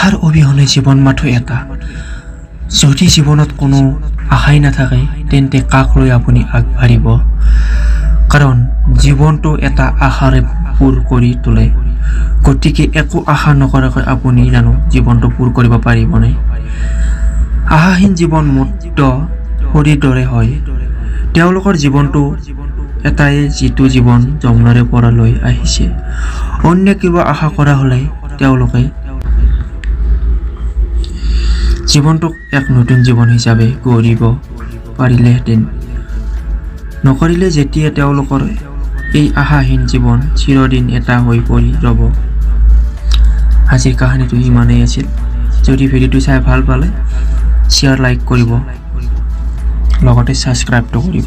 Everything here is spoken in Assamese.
আশাৰ অবিহনে জীৱন মাথো এটা। যদি জীৱনত কোনো আশাই নাথাকে, তেন্তে কাক লৈ আপুনি আগবাঢ়িব? কাৰণ জীৱনটো এটা আশাৰে পূৰ কৰি তোলে। গতিকে একো আশা নকৰাকৈ আপুনি জানো জীৱনটো পূৰ কৰিব পাৰিবনে? আশাহীন জীৱন মৃত শৰীৰ দৰে হয়। তেওঁলোকৰ জীৱনটো এটাই, যিটো জীৱন জন্মৰে পৰা লৈ আহিছে। অন্য কিবা আশা কৰা হ'লে তেওঁলোকে জীৱনটোক এক নতুন জীৱন হিচাপে গঢ়িব পাৰিলেহেঁতেন। নকৰিলে যেতিয়া তেওঁলোকৰ এই আশাহীন জীৱন চিৰদিন এটা হৈ পৰি ৰ'ব। আজিৰ কাহিনীটো ইমানেই আছিল। যদি ভিডিঅ'টো চাই ভাল পালে, শ্বেয়াৰ, লাইক কৰিব, লগতে ছাবস্ক্ৰাইবটো কৰিব।